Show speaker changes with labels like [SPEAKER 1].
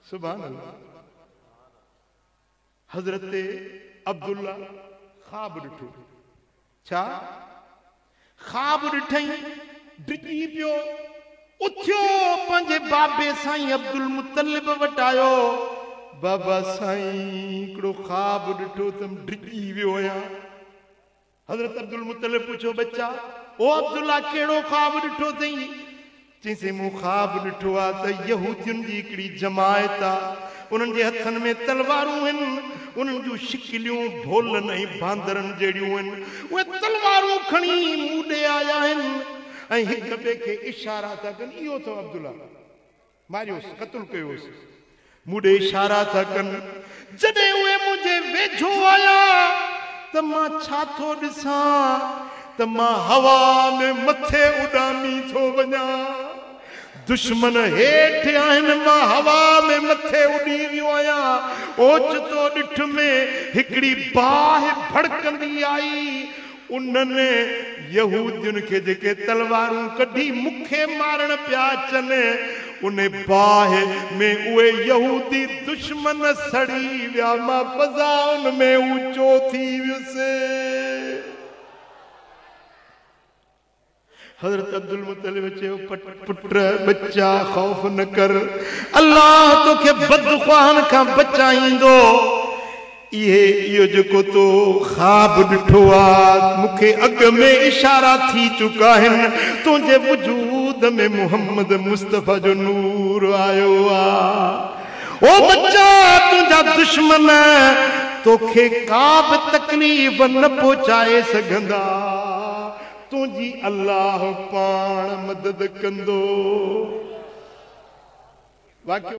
[SPEAKER 1] सुभान अल्लाह। हज़रत अब्दुल्ला ख्वाब ॾिठो। छा ख्वाब ॾिठई? डिॼी पियो, उथियो पंहिंजे बाबे साईं अब्दुल मुतलिब वटि आयो। बाबा साईं हिकिड़ो ख्वाब ॾिठो अथमि, डिॼी वियो आहियां। हज़रत अब्दुल मुतलिब पुछियो, बच्चा ओ अब्दुल्ला कहिड़ो ख्वाब ॾिठो अथई? चईंसीं मूं ख्वाब ॾिठो आहे त यहूदियुनि जी हिकिड़ी जमायत आहे, उन्हनि जे हथनि में तलवारूं आहिनि, उन्हनि जूं शिकलियूं भोलनि ऐं बांदरनि जहिड़ियूं आहिनि। उहे तलवारूं खणी मूं ॾे आया आहिनि ऐं हिक ॿिए खे इशारा था कनि। इहो अथव अब्दुल्ला, मारियोसि, क़तलु कयोसि। मूं ॾे इशारा था कनि। जॾहिं उहे मुंहिंजे वेझो आया त मां छा थो ॾिसां त मां हवा में मथे उॾामी थो वञा। दुश्मन हेठि आहिनि, मां हवा में मथे उॾी वियो आहियां। ओचितो ॾिठ में हिकिड़ी बाहि भड़कंदी आई। उन्हनि यहूदियुनि खे जेके तलवारूं कढी मूंखे मारण पिया अचनि, उन बाहि में उहे यहूदी दुश्मन सड़ी विया। मां फ़ज़ाउनि में ऊंचो थी वियुसि। हज़रत अब्दुल मुतलिब चयो, पुट बच्चा ख़ौफ़ न कर, अल्लाह तोखे बदख्वाहनि खां बचाईंदो। इहे इहो जेको तो ख्वाब ॾिठो आहे, मूंखे अॻु में इशारा थी चुका आहिनि। तुंहिंजे वजूद में मोहम्मद मुस्तफ़ा जो नूर आयो आहे। ओ बच्चा, तुंहिंजा दुश्मन तोखे का बि तकलीफ़ न पहुचाए सघंदा, तुंहिंजी अल्लाह पाण मदद कंदो। वाक़ियो।